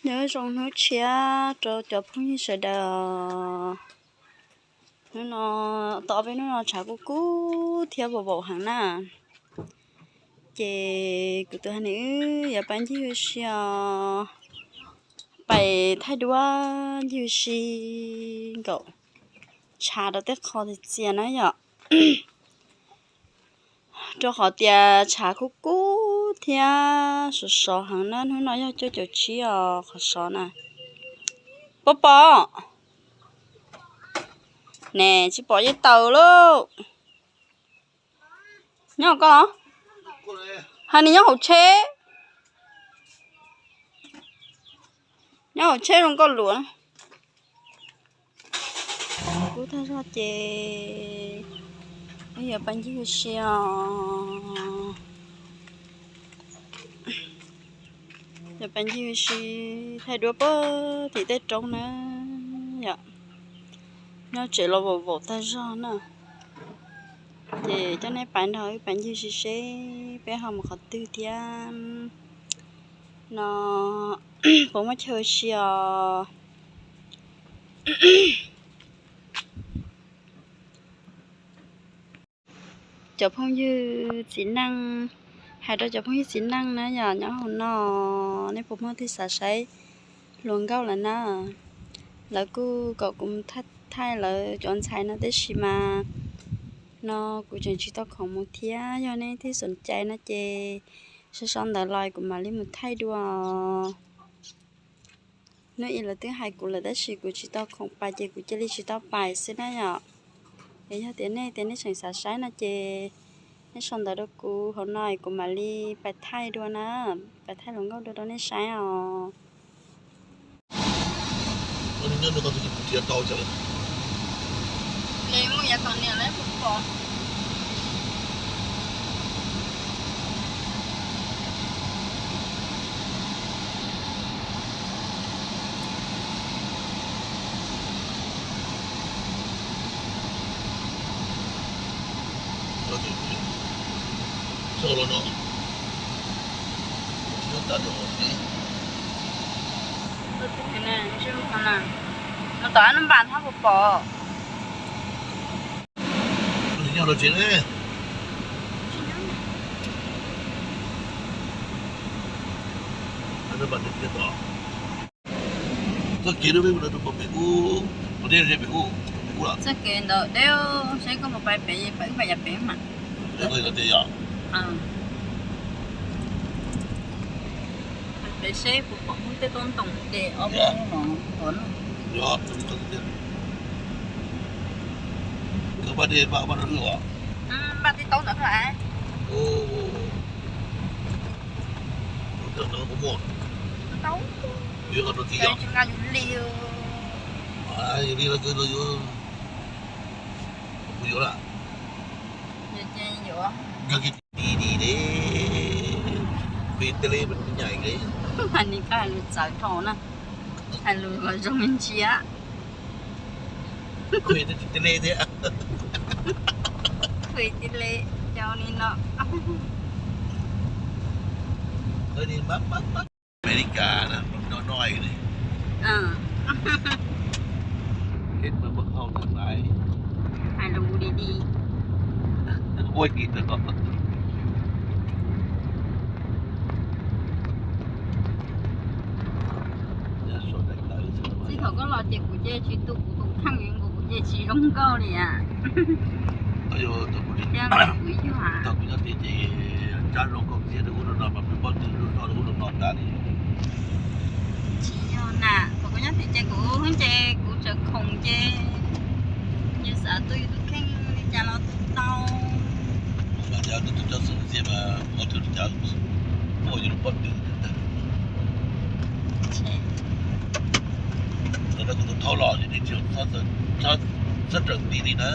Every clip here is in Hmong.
Nyob zoo hnub tshiab rau cov phooj ywg sawv daws. Hnub no, tau ob peb hnub no tshav kub kub thiab vaum vaum heev na. Ces kuv tus hais ni wb yuav pais ncig ua si os, pais thaij duab ncig ua si nkaum tshav rau tej qho txias txias na yom. Rau qhov tias tshav kub kub thiab sov sov heev na, hnub no yog cuaj caum tsib os qhov sov na. Pov pov, ne tsis pom yeej taws lauj. Nyob hauv koj los? Hais nws nyob hauv tsheb. Nyob hauv tsheb zoo nkauj luam. Kub tag zog ces wb yuav pais ncig ua si os. Yuav pais ncig ua si thaij duab puag tim tej roob na yom. Nyob tsev los vaum vaum tag zog na. Ces coj nej pais nrog wb pais ncig ua si seb peb ho mus qhov twg thiab no, puas muaj chaw ua si os. Cov phooj ywg txiv neej, hais rau cov phooj ywg txiv neej na yom, nyob hauv no nej puas muaj twg xav saib hluas nkauj lawm na? Lawv kuj kom kuv mus thaij lawv cov ntxhais no tab sis mas no kuv tseem tsis tau khoom mus thiab, yog nej twg xoom cai no ces sau sau ntawv los kuv mam li mus thaij dua. Hnub ib lawv twb hais kuv lawm tab sis kuv tsis tau khoom pais ces kuv cia li tsis tau pais xwb na yom. Es yog tias nej tias nej tseem xav saib no ces nej sau ntawv rau kuv hauv no es kuv mam li pais thaij dua na, pais thaij hluas nkauj dua rau nej saib os. Mus tom npam thab puas pom? Nyob los tsev ne. Txoj kev no peb mus rau pem ub, pem ub, pem ub los? Txoj kev ntawd deb, seb koj puas pais pem, pais wb pais yav pem mas. Pem seb puas pom hub tej toj ntoo ces ob peb hnub no puas no. Npaj tij taub ntawd lawm. Tsis nqa yus li. Yus li los yus kuv yuav lawm. Yog li di di de, kuv tej li nyaim li. Mas nim koj hais lus txawv dhau na, hais lus kom zoo me ntsis. Kuv tej li thiab, kuv tej li cau li no. Amelikas no no li. Hit must look home tonight. Hais lus di di. Ua kis tau. Txij thaum koj los ces kuv ces tsis tu kuv tus kheej li, kuv ces tsis zoo nkauj li as. Thaum kuv nyob tias ces tsab zoo nkauj thiab rau ub rau no mas peb pob tw rau no rau ub rau no tas li. Tsis yog na, thaum kuv nyob tias ces kuv ces kuv tseem khoom ces yus xav tu yus tus kheej li cas los tu tau. Mas yog tus cov xwm txia mas ua tus cov ua yus pob tw. Thaum no kuv tus thauj los ces nws tsis txhob raws ti li na.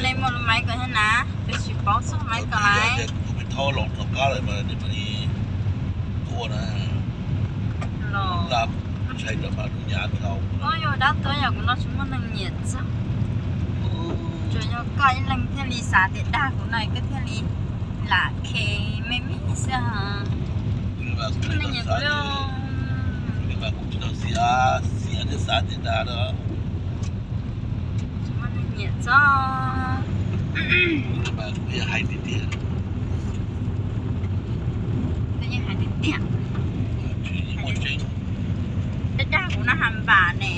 Leej muaj lub maiv ko thiab na, peb tsis paub txog maiv ko lawm. Kuv tus thauj los rov qab lawm mas nws mam li tuaj na. Los ntshai rau mas lub nyab tau. Yog dab tuag yog kuv no tsis muaj neeg nyiam txog. Tsuas yog koj ib leeg thiaj li xav tias dag kuv no koj thiaj li lam khe me me xwb. Tsis muaj neeg nyiam kuv li. Kuv mas kuv tsis tau xiam, xiam thiab xav tias dag no. Tsis muaj neeg nyiam txog. Kuv mas kuv yeej hais tiag tiag. Kuv yeej hais tiag tiag. Tsis muaj tseeb. Dag dag kuv no has npam ne.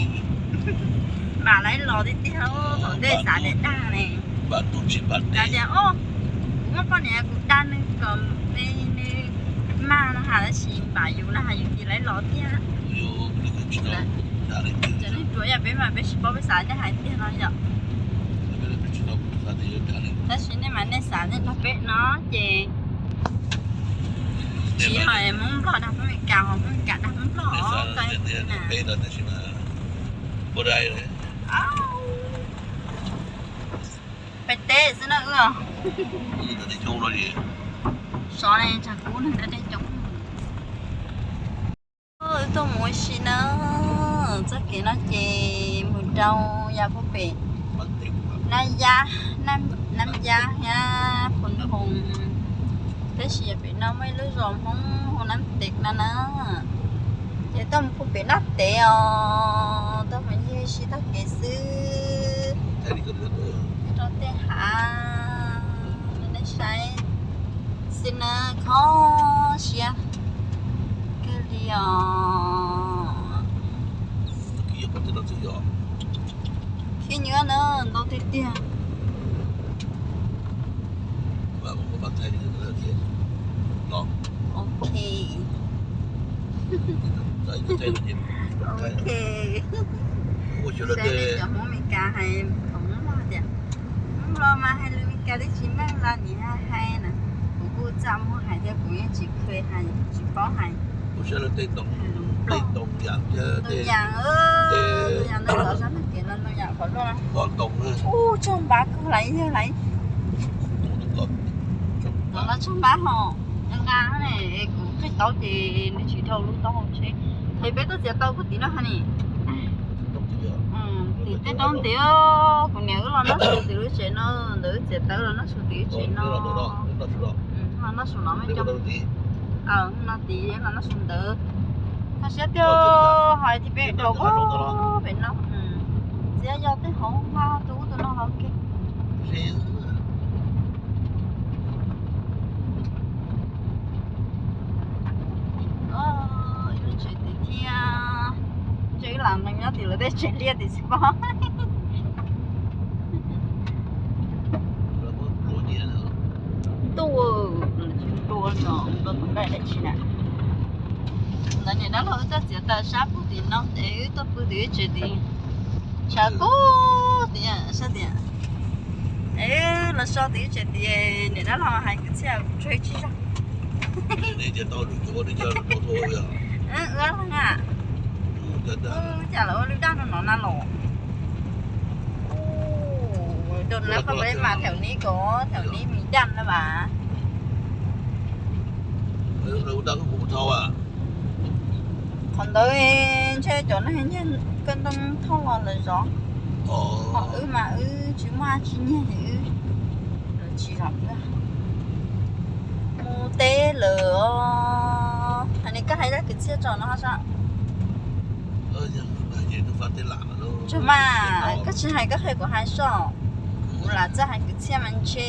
Npam lawv los tiag tiag, thaum ntej xav tias dag ne. Npam tub tsis npam teb. Xav tias, o, kuv muaj poj niam kuv dag nws kom nws mag no has, tab sis npam yus no has yus ces lawv los tiag. Cov neeg ruam yog peb mas peb tsis paub, peb xav tias hais tiag no yom. Tab sis nej mas nej xav nej nrog peb no ces tsis hais Hmoob Nplog dag Hmoob Meskas, ho Hmoob Meskas dag Hmoob Nplog os. Peb teb xwb na wb. Sov ne, tsam kub neeg deb coob. Wb tuaj mus ua si na, txoj kev no ces mus rau yav puag pem Nab Yab, Nab Yab thiab Phu Nhoos, tab sis yav pem no muaj ib lub zos Hmoob hu Nab Tev no na. Ces tuaj mus puag pem Nab Tev os, tuaj mus ncig ua si txoj kev xwb. Rau tej hav, nej saib xwb na, kho siab kawg li os. Khib nyiab na, ntau tiag tiag. Ok. Ok. Saib cov Hmoob Meskas hais, Hmoob Nplog tias, Hmoob Nplog mas hais lus Meskas twb tsis meej los nim hais na. Kuv kuj txaj muag hais thiab kuv yeej tsis kheev hais, tsis paub hais. Ntoo yam, ntoo yam, ntoo yam ntawd los sab nag kev no ntoo yam qhov luaj. Ub, tsaug npav kawg lawm yog lawm. Los tsaug npav hos, nqa ne, kuv qhib taub ces nws tsis dhau lub taub hau tsheb. Thaum peb tuaj txiav taws puag tim no ha ni. Tim tej roob ntiav, kuv niam wb los noj su tim lub tsev no, ntawd wb txiav taws los noj su tim lub tsev no. Los noj su no, no tim los noj su ntawd. Kho siab tiag, hais tias peb dhau pem no. Txiav yog tej hauv ma tus ub tus no hauv kiag. Ib lub tsev tid thiab, ntshe wb lam nyob tim lawv tej tsev liaj tim xwb pob. Ntuj, ua tus nqaij dab tsi na. Ntawd niam dab laug wb tuaj txiav taws sab puag tim no es wb tuaj pw tim wb tsev tid, tshav kub tiag sab tias. Es wb los so tim wb tsev tid, niam dab laug hais kwv txhiaj tsuag tsis zog. Ua leej a, cas lawv ua lub daj no no na los. Ua daj no mas thaum neb ko, thaum neb mis daj na vas. Qhov ntawd ntshe cov neeg nyiag koj ntoo thauj los lawm zov. Ho wb mas wb tsis muaj tsis nyiag li, wb tsis zov wb. Mus teb lawm os. Hais ni koj hais dab kwv txhiaj tso no sab. Tsuag mas, koj tsis hais koj qhia kuv hais soj. Kuv lam txawj hais kwv txhiaj mas ntshe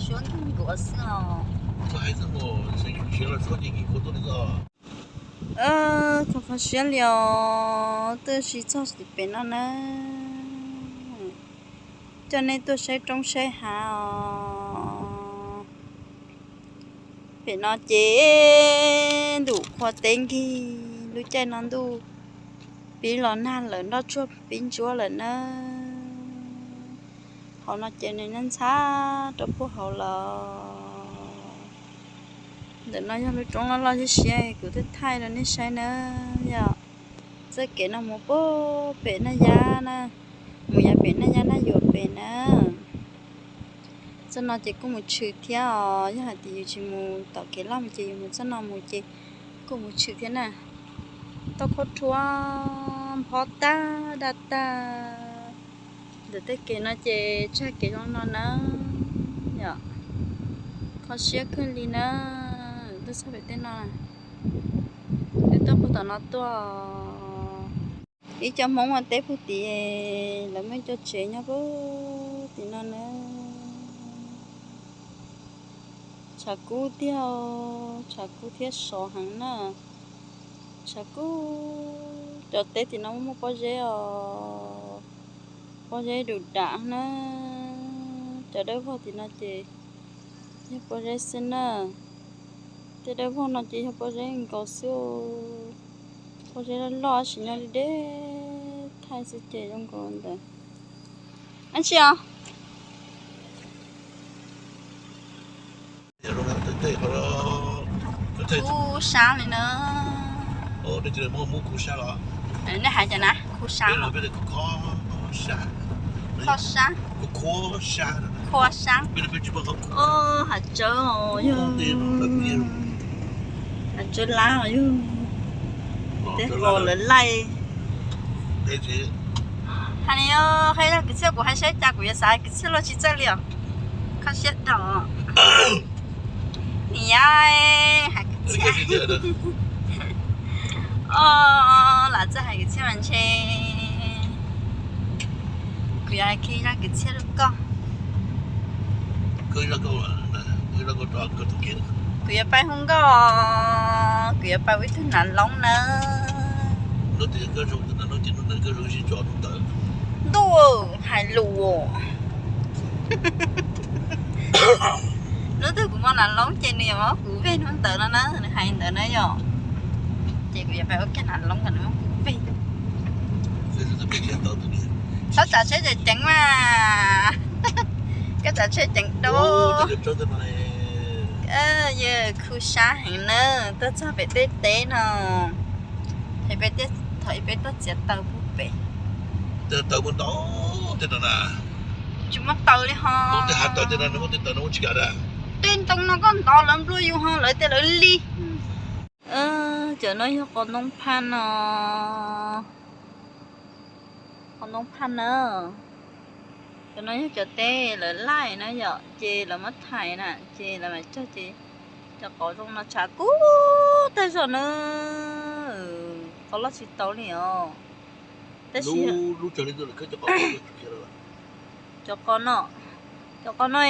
suab ntuj nkuav xwb os. Kho kho siab li os, tuaj si txog tim pem no na. Coj nej tuaj saib roob saib hav os. Pem no ces ntuj qhua teb nkig, lub caij no ntuj pib los nag lawm, nroj tsuag pib ntsuab lawm na. Hauv no ces nws ntxhab rau puag hauv los. Ntawm no yog lub roob loj loj siab siab kuv twb thaij rau nej saib na. Yog txoj kev no mus puag pem Naj Yab na, mus yav pem Naj Yab Naj Yuam pem na. Txoj no ces kuj mus tshwm thiab os, yog hais tias yus tsis mus tom kev loj mus ces yus mus txoj no mus ces kuj mus tshwm thiab na. Toj khaub rhuab nphob tag daj tag. Ntawm tej kev no ces tsag kev zoo no na. Yom, kho siab kawg li na. Tuaj txog pem tej no na. Wb tuaj puag tom no tuaj. Ib co Hmoob ua teb puag tim, lawv muaj ib co tsev nyob puag tim no na. Tshav kub tiag, tshav kub thiab sov heev na. Tshav kub, cov teb tim no muaj pob zeb os, pob zeb dum dam na. Cov dawb vog tim no ces yog pob zeb xwb na. Tej dawb vog no ces yog pob zeb nkaus xwb. Pob zeb loj loj tab sis nyob deb deb thaij xwb ces zoo nkaus ntawd. Ab tsi os. Khub sab li na. Nej hais cas na? Khub sab. Kho sab. Kho sab. Hav tsawb, hav tsawb lab yog tej qos lawv laij. Hais li, qhia zaj kwv txhiaj, kuv hais saib cas kuv yuav xav kwv txhiaj luaj tsis txawj li os. Kho siab dhau. Niam, hais kwv txhiaj. Os, lam txawj hais kwv txhiaj mas ntshe kuv yuav hais kiag zaj kwv txhiaj rau koj. Kuv yuav pais hu nkauj, kuv yuav pais ua ib tug nav loob nawb. Ntuj, hais lus. Hnub twg kuv muaj nav loob ces nws yuav muab kuv veg hnub ntawd no na, nws hais ntawd na yom. Ces kuv yuav pais ua kiag nav loob kom nws muab kuv veg. Txhob tsav tsheb ceev ceev mas, koj tsav tsheb ceev dua. Yawg, khu sab heev na, tuaj txog pem tej teb no. Thaum peb tuaj txiav taws puag pem. Tsis muaj taws li ho. Tej ntoo no koj ntov lawv nplua yus ho lawv tias lawv li. Cov no yog qos ntoo phaj no. Qos ntoo phaj na. Cov no yog cov teb lawv laij na yom, ces lawv muab thaiv na, ces lawv mam cog ces cov qos zoo no tshav kub tag zog na. Qos loj tsis tau li os. Tab sis cov qos no, cov qos no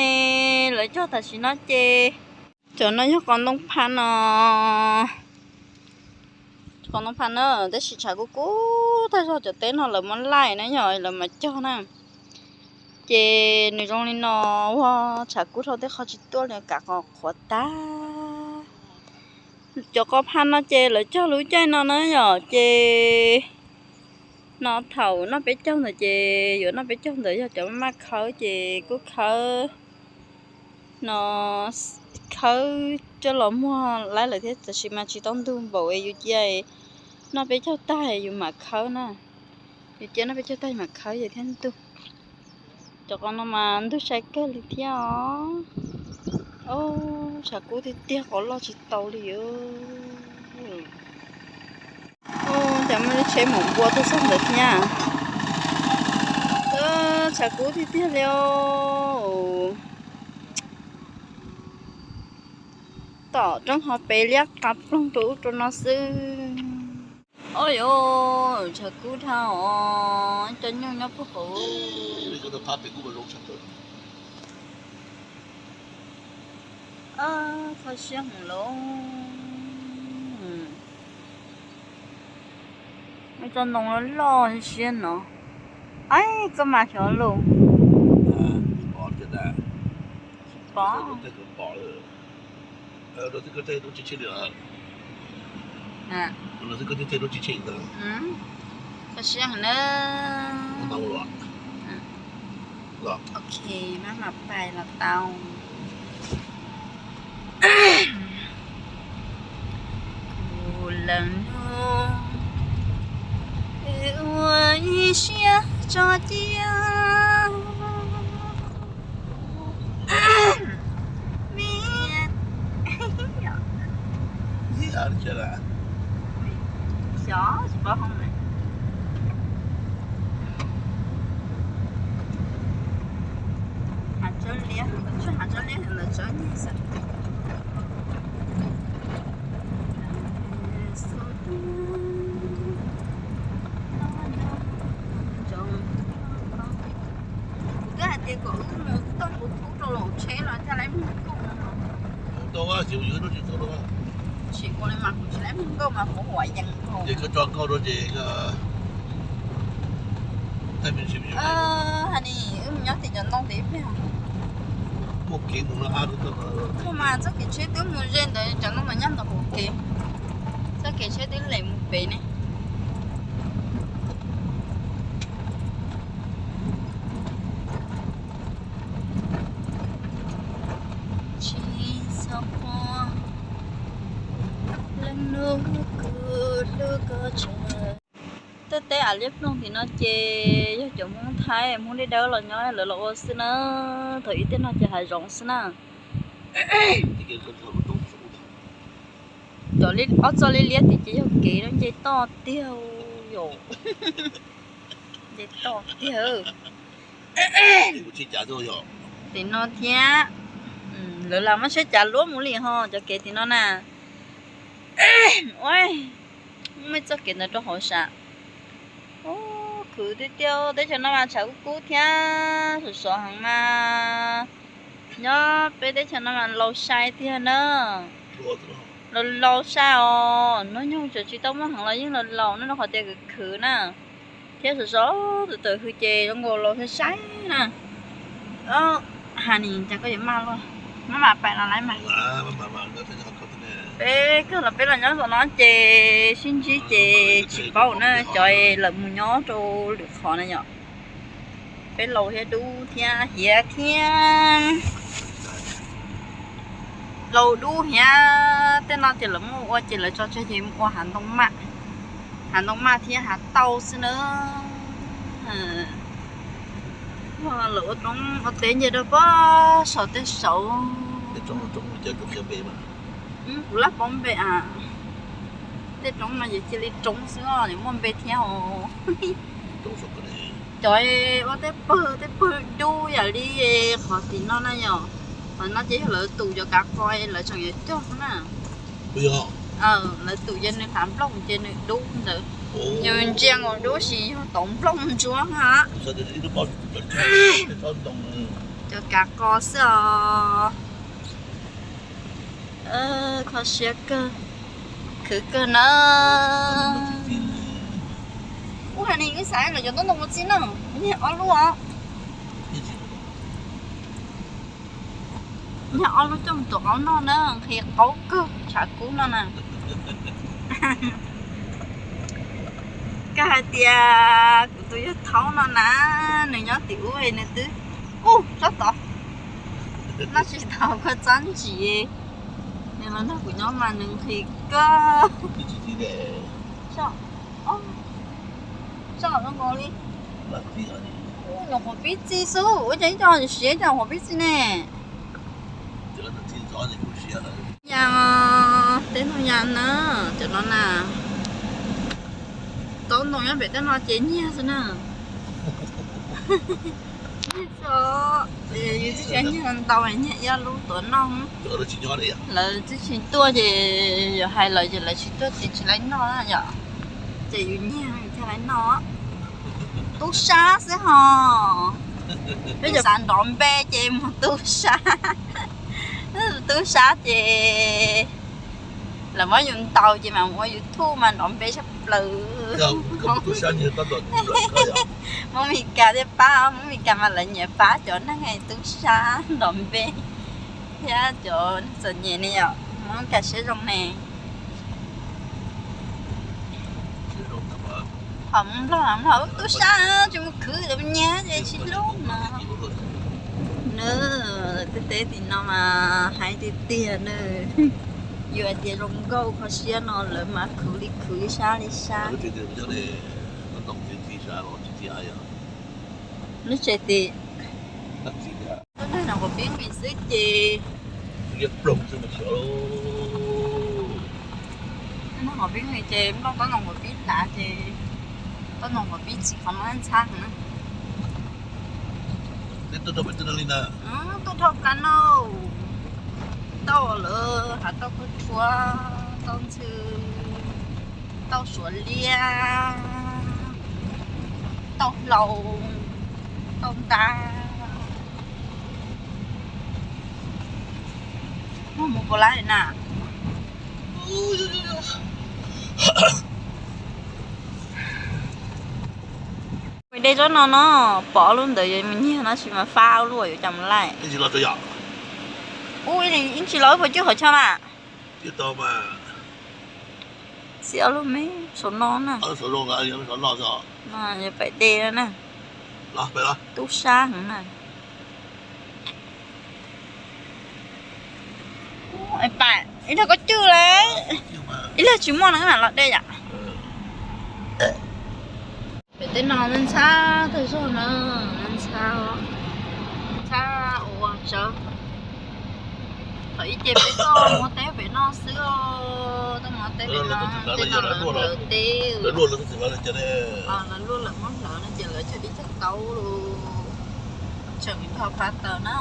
lawv cog tam sim no ces cov no yog qos ntoo phaj no. Qos ntoo phaj na, tab sis tshav kub kub tag zog, cov teb no lawv muab laij na yog lawv mam cog na. Ces nws zoo li no, ua tshav kub dhau tej qhov tsis tuaj li, kav qos qhuav tag. Cov qos phaj no ces lawv cog lub caij no na yom, ces no thaum noj peb caug ntawd ces yuav noj peb caug ntawd yog cov maj khawb ces kuj khawb no, khawb coj los muag laib lawm thiab, tab sis mas tsis tau ntug npaum es yus cia noj peb caug tag yus mam khawb na. Yus cia noj peb caug tag yus mam khawb yus thiaj ntug. Cov qos no mas ntug sai kawg li thiab os. Tshav kub tiag tiag, qos loj tsis tau li. Cas muaj lub tsheb mus npua tuaj txog ntawd thiab. Tshav kub tiag tiag li os. Tom roob hauv pes liab qab ploog rau ub rau no xwb. Oj yos, tshav kub dhau os, cov nyuj nyob puag hauv. Kho siab heev lauj. Cov ntoo loj loj siab no. Aib, koj mas xyov lauj. Tsis pom. Kho siab heev na. Ok, maj mam pais los tau. Kuv lees nug, wb ua ib siab tso cia. Xyov tsis paub hoob. Hav tsawb liab, tsawb hav tsawb liab ntawd tsawb nyeg xwb. Tsis ua li mas kuv tsis laib mloog nkauj mas kuv huam yees. Ces koj tso nkauj rau ces hais ni wb mus nyob tim cov ntoo tid ib pliag. Muaj kev mus no a. Mas txoj kev tsheb twb mus ze ntawd, cov ntoo mas nyob ntawm hauv kev. Txoj kev tsheb twb lem mus pem ne. Tsis txhob quaj, leej nus kuv hlub koj tshaj. Tej teb av liab ploog tim no ces yog cov Hmoob Thaib, Hmoob Dawb Dawb los nyob lawv los ua xwb na. Thaum ub tej no ces hav zoov xwb na. Cov ob txoj liab liab tim ces yog kev no nce toj tiag yom. Nce toj tiag. Tim no thiab, lawv lam muab siab cav luab mus li ho cov kev tim no na. Ua, muaj ib txoj kev ntawd rau hauv sam. Khwv tiag tiag, teb chaws no mas tshav kub kub thiab sov sov heev mas. Nyob peb teb chaws no mas laus sai tiag na. Laus laus sai os, hnub nyoog tseem tsis tau muaj heev los yeej laus laus na, rau qhov tias khwv khwv na. Thiab sov sov tawm tawm hws ces zoo nkaus laus sai sai na. Hais ni cas koj yuav maj luaj, maj mam pais los lawm mas. Peb kawg los peb los nyob saum no ces sib ntsib ces tsis paub na, cov lawv mus nyob rau lwm qhov na yom. Peb laus thiab dub thiab hiav thiab. Laus dub hiav, tej no ces lawv muab ua ces lawv tso tseg ces mus ua hav ntoo maj. Hav ntoo maj thiab hav tauj xwb na. Lawv ua roob ua teb nce rau pem saum tej saud. Kuv laj paub npe a. Tej roob no yeej cia li roob xwb os, muaj npe thiab os. Cov ua tej pawg tej pawg dub yam li qhov tim no na yom. Qhov no ces yog lawv tus cov kav qos lawv tseem yuav cog na. Lawv tus ces nws hlav nplooj ces nws dub ntawd. Yus ntsia nkaus dub sis yog tauv nplooj ntsuab ha. Cov kav qos xwb os. Kho siab kawg, khwv kawg na. Ub, hais ni wb xav los cov tub ntoo ua txij na, nyiag ob lub os. Nyiag ob lub coj mus tuav qaub noj na, nqhis qaub kawg tshav kub no na. Koj hais tias kuv tus yawg thaub no na, nws nyob tim ub nws twb, ub, tsob tod, noj tsis tau koj txob ntsis. Nws los nrog kuv nyob mas nws nqhis kawg. Tsob zoo nkaus li nyuam qhuav pib txi xwb, ua cas ib co siav ib co qhuav pib txi ne. Yas, teb no yas na, cov no na. Tub ntoo nyob pem tej no ces nyiag xwb na. Nyiag xwb os, yus twb tsis nyiag ntau, nyiag ib ob lub tuav noj. Lawv twb tsis tuaj ces yus hais lawv ces lawv tsis tuaj ces tsis laib noj na yom. Ces yus nyiag yus thiaj laib noj. Tub sab xwb hos. Peb cov xav nrov npe ces mus tub sab. Tub sab ces lawv muab yus ntaus ces mam mus ua YouTube mas nrov npe tshaj plaws. Hmoob Mes Kas thiaj pab, Hmoob Mes Kas mas lawv nyiam pab cov neeg tub sab nrov npe thiab cov neeg txom nyem ne yom, Hmoob Mes Kas siab zoo ne. Hom Nplog, Nplog tub sab tsis mus khwv, lawv nyiag ces tsis hlub no. Nws tej teb tim no mas hais tiag tiag na. Yus hais tias zoo nkauj kho siab no lawv mas khwv li khwv, sab li sab. Lub tsev tim, nag no qhuav pib nqis xwb ces, nag no qhuav pib nqis ces nplooj taub ntoo qhuav pib hlav ces taub ntoo qhuav pib txi qhov no ntxhab heev na. Tuaj dhau plav no, tauj lawm hav tauj khaub tshuab, tauj ntxhw, tauj suav liab, tauj hlau, tauj ntab. Mus puas laib na? Pem dej tsob no no, pom ob lub ntawd yuav mus nyiag no tsis mas fab ob lub yuav coj mus laij. Ub, ib tsis los wb puas cub qhov chaw mas. Txi ob lub me saum no na. Pem dej na. Tub sab heev na. Pam, ib leeg koj cwj lawm. Ib leeg tsis muaj no mam los dej yom. Pem tej no ntxhab tag zog na, ntxhab, ntxhab ua tsawv. Thaum ib ce peb tuaj mus teb pem no xwb, tuaj mus teb pem no, tej no lawv hlawv teb, lawv luaj lawv muab hlawv no ces lawv cog dib cog taub los tseem nrog pab taws na.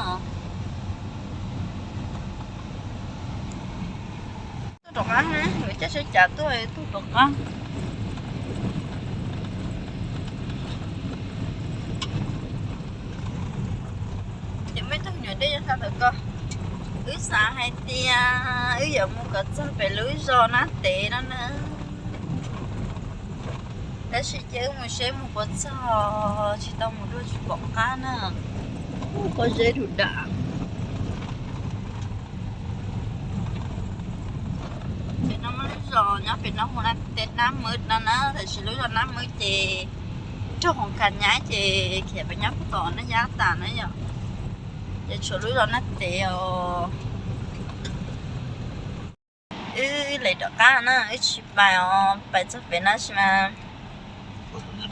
Tuaj rov qab na, yuav caij sab cav tuaj, tuaj rov qab. Ces muaj ib tug nyuam dej nyob sab ntawm ko, wb xav hais tias wb yuav mus kom txog pem lub zos Nab Tev no na. Tab sis ces wb mus seb mus puas txog, tsis tau mus dua tsis pom qab na. Pob zeb dum dam. Pem no muaj lub zos nyob pem no hu ua Nab Mwb no na, tab sis lub zos Nab Mwb ces raug hauv Khas Nyab ces khiav pem nyob puag tom Nab Yab tas na yom. Ces tshuav lub zos Nab Tev os. Wb lem rov qab na, wb tsis pais os, pais txog pem no tsis mas no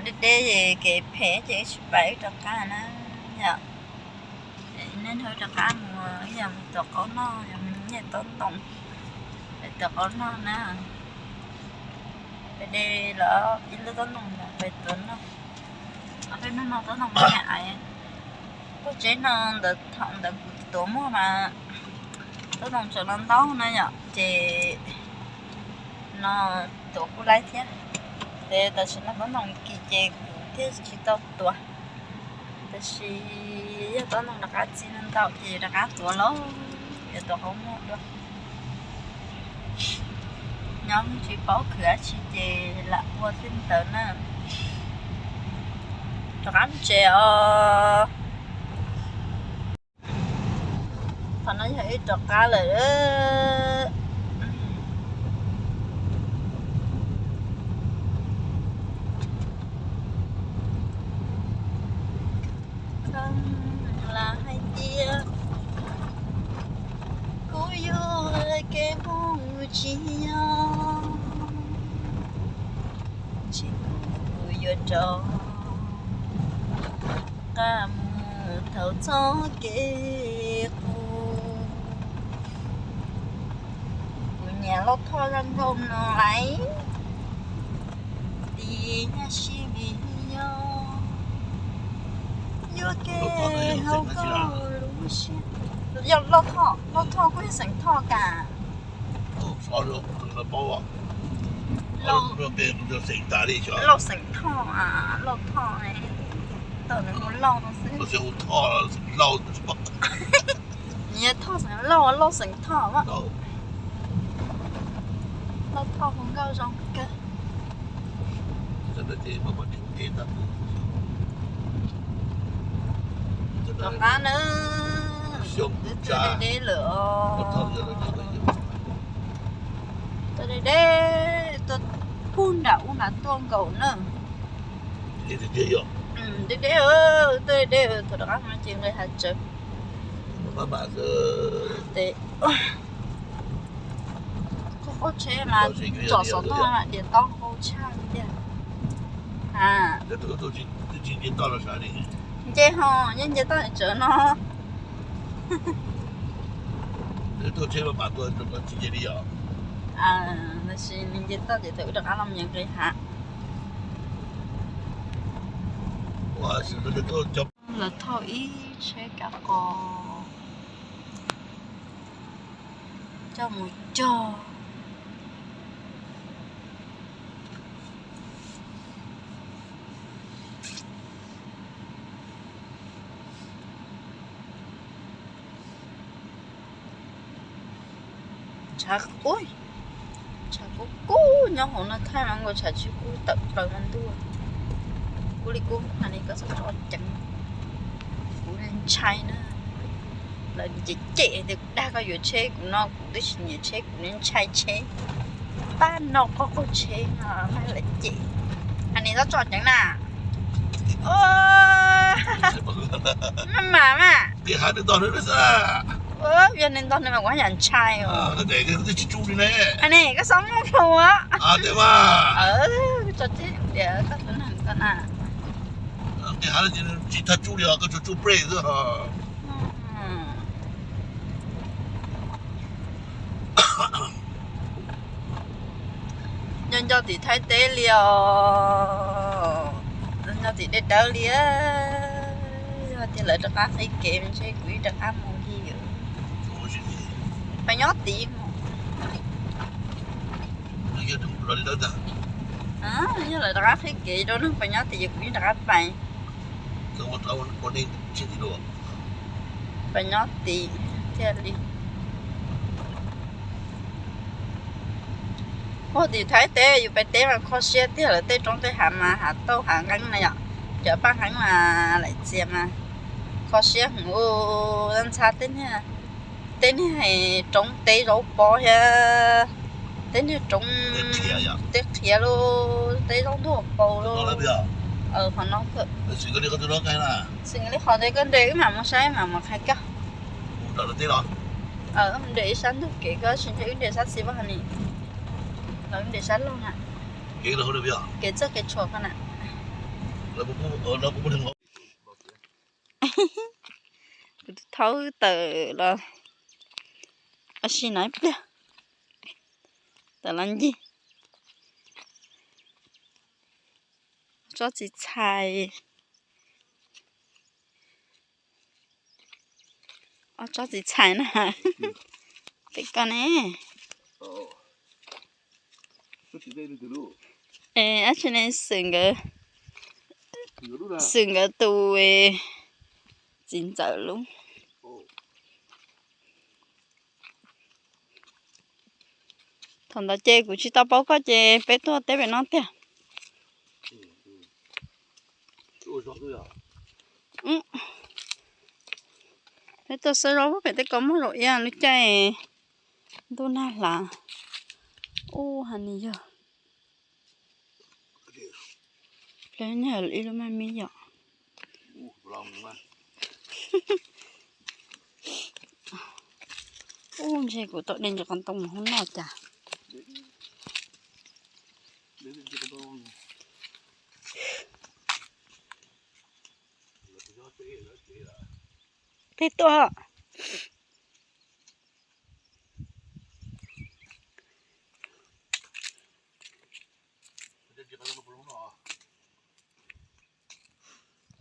deb deb es kev phem ces wb tsis pais, wb rov qab na yom. Nej nrog wb rov qab mus, wb yog mus tuav qaub noj, yog mus nyiag taub ntoo, pais tuav qaub noj na. Pais de lawm ib lub taub ntoo ntawd pais tuav noj. Peb hnub no taub ntoo me me aiv. Pem tsev no ntawd thaum ntawd kuv tuav muag mas taub ntoo tseem no ntau na yom, ces no tuav kuj laib thiab. Ces tam sim no taub ntoo kis ces kuv thiaj tsis tau tuav. Tab sis yog taub ntoo rov qab txi ntau ces rov qab tuav lauj, yuav tuav qaub noj dua. Nyob tsis paub khwv dab tsi ces lam ua xwb ntawd na. Rov qab mus tsev os. Qhov no yog wb rov qab lawm. Lam hais tias kuv yuav kev mus tsis yog, tsis kuv yuav rov qab mus thaum txoj kev qub. Kuv nyiam Lauj Thoj zaj nkauj no lawm, tiam sis vim yog yuav kev hauv koj lub siab. Yog Lauj Thoj, Lauj Thoj kuj yog xeem Thoj kas. Lauj xeem Thoj, Lauj Thoj, tau nws hu Lauj no xwb. Nws yog Thoj xeem Lauj, Lauj xeem Thoj. Lauj Thoj hu nkauj zoo kawg. Rov qab na, twb tuaj deb deb lawm os. Tuaj deb deb, tuaj puag nram ub nram tuaj nkaus na. Deb deb, tuaj deb deb, thaum rov qab no ces nqis hav tsawv. Tes, qaub qaub tsheb mas tsom xov tooj diav taub hau tshaj li tiag. Nce ho, yeej nce toj tsawv no. Tab sis nws nce toj ces thaum wb rov qab los mus nqis hav. Lawv thauj ib tsheb kav qos coj mus cog. Tshav, ui, tshav kub kub nyob hauv no, thaj no nkaus tshav tsis kub tawm plaws no ntuj. Kub li kub, hais li koj txhob tso ceev, kuv ntshai na. Lawv cem cem tias kuv dag koj yuav tsheb, kuv no kuv twb tsis nyiam tsheb, kuv ntshai tsheb. Pab no qoj qaug tsheb no mas lawv cem. Hais li txhob tso ceev na. Maj mam mas. Yog nws ntog nws mas kuv haj yam ntshai os. Ne, koj xav muaj plhu a? Tso tseg tias koj tus neeg koj na. Tsis tau tsuj li, koj tsuas tsuj prej xwb. Nco nco tim Thaib teb li os, nco tim dej dawb li. Yog tias lawv rov qab qhib kev ntshe kuv yeej rov qab mus li. Peb nyob tid. Yog lawv rov qab qhib kev rau neeg peb nyob tid ces kuv yeej rov qab pais. Peb nyob tid thiaj li. Ua tim Thaib teb yus peb teb mas kho siab tiag, lawv tej roob tej hav mas hav tauj hav nqeeb na yom, cov paj nqeeb mas laim txias mas kho siab heev. Ntxhab tej niag roob teb zaub pob thiab tej niag roob teb qhiav los teb zaub ntuag paus los. Qhov no, xwm li qhov ntawd koj nres wb mam mus saib mam mus qhia koj. Nres ib sab ntug kev koj tsis nres, wb nres sab xis vaj ni, los wb nres sab laug na. Kev txawj kev tshuam koj na. Kuv tus thaub tawm los ua si na ib pliag, tawm los ncig. Tsob txiv txhais, ob tsob txiv txhais na. Peb koj ne. Es ab tsi ne, xwm nkawd, xwm nkawd tus txiv ntxawm lub. Thaum ntawd ces kuv tsis tau paub koj ces peb tuaj teb pem no tiag. Peb tuaj xawb zaub pem tej ko muaj zaum ib lub caij ntuj nag hlav. Ub, ha ni yog pliag nyag ib lub maj mib yom. Ub, ntshe kuv tau de ntsis qos ntoo mus hoob noj cas. Peb tuaj.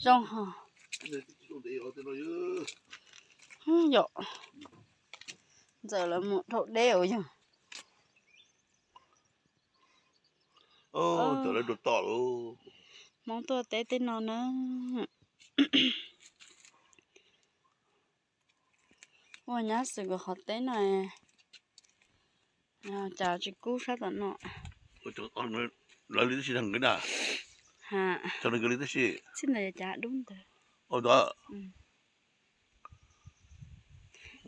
Zoo ho. Yom, ntxawm lawv mus dhau deb ua yog. Hmoob tuaj teb tej no na. Ua nyab xwm nkawd qhov teb no, cas tsis kub sab tom no. Lawv li tib si nqis na. Txij ntawd cas dub ntawd.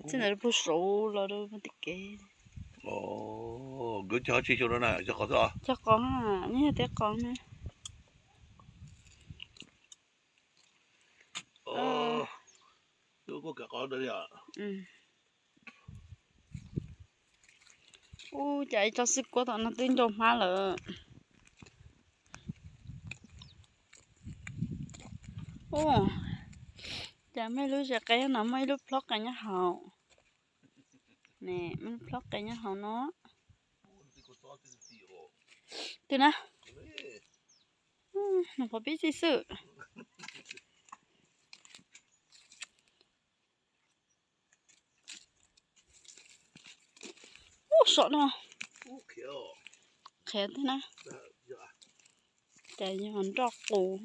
Txij ntawd puag saud los rau puag tim kev. Nkawd cog tsis xyov no na, cog qos xwb. Cog qos, nyob yog teb qos na. Ub, cas ib tsob xwb kuab tom no twb ncau hmab lawm. Ub, cas muaj ib lub zes qe no muaj ib lub plob qe nyob hauv. Ne, muaj ib lub plob qe nyob hauv no. Twg na? Nws qhuav pib txi xwb. Ub, saum no. Qhiav tiag na. Cas yog nroj qus.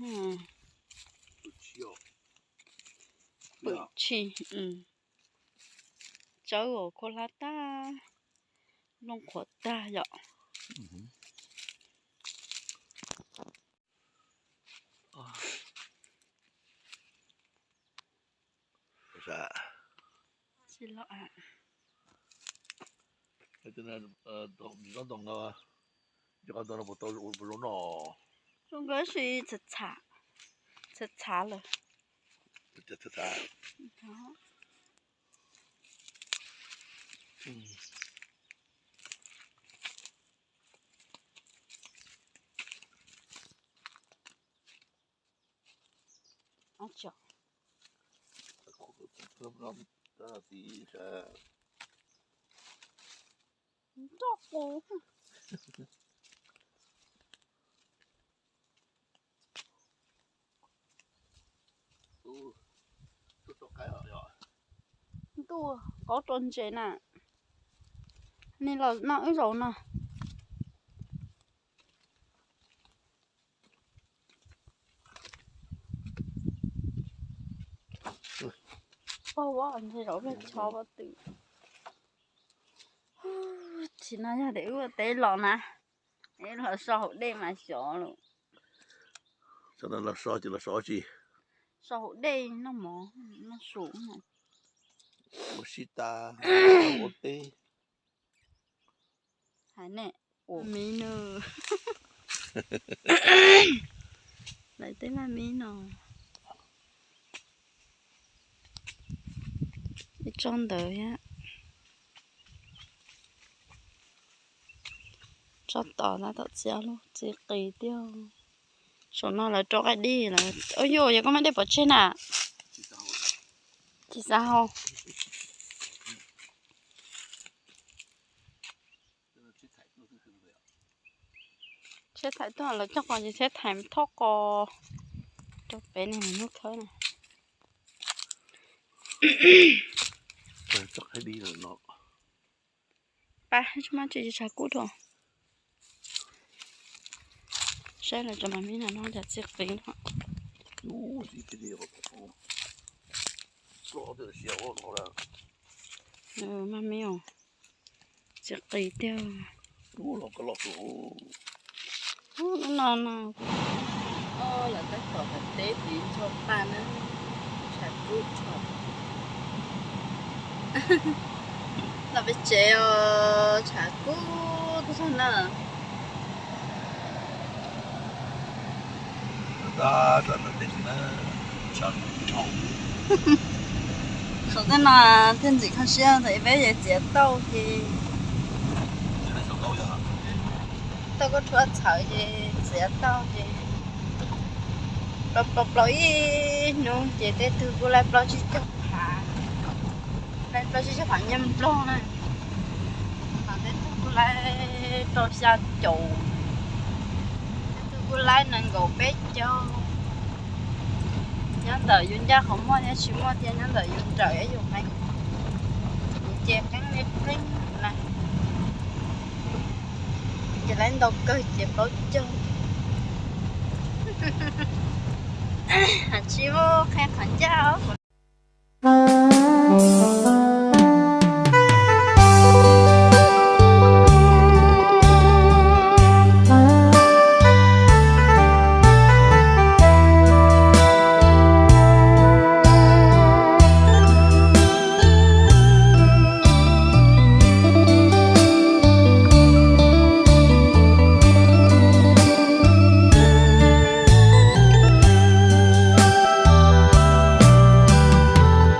Pwm tshis. Tsawb os, khuab hlab tag. Nplooj qhuav tag yom. Zoo nkauj si txhav txhav lawm. Nroj qus. Ntuj, qaub rau ntses na. Ni los noj wb zaum no. Pog ua ntses zaum peb tshov pob tw. Tsis no yog tias wb ua teb los na, wb los so hauv dej mas xyov lawm. Los so ces los so tsi? So hauv dej noj mov noj su. Ua si tas ua teb. Hais ne, ua miv no. Lawv tej maj mib no. Ib tsob ntawd thiab. Tsob tom tab tom txias lub txiv qis tiag. Saum no lawv rau qaib dib lawm. Ua yuj, yog koj muaj dej pov tseg na? Tsis xav haus. Tsheb thaiv tuaj lawv coj qos ces tsheb thaiv thoj qos rau pem niag hnub khawb na. Pab tsis muaj tsis tshav kub rau. Saib lawv cov mas mib no no cas txiv qis no. Mas mib os, txiv qis tiag. Ub no no. Lawv tab tom teb tiv ntsho pa na, tshav kub tshov. Los peb tsev os, tshav kub tag zog na. Saum tej no thiaj ntxim kho siab ntawm peb ces txiav tauj ces, tauj koj rhuav txhawv ces txiav tauj ces plaub plaub plaub ib hnub ces tej tug kuj laib plaub tsib caug phav, laib plaub tsib caug phav nyiaj nplog na. Tej tug kuj laib rau xya caum, tej tug kuj laib nees nkaum peb caug. Nyob ntawm yus ncaj qhov muaj thiab tsis muaj thiab nyob ntawm yus nrawm thiab yus qeeb. Kuv ces qeeb li qeeb na. Ces laib ntau kawg ces plaub caug. Tsis muaj qhia qhov ncaj os.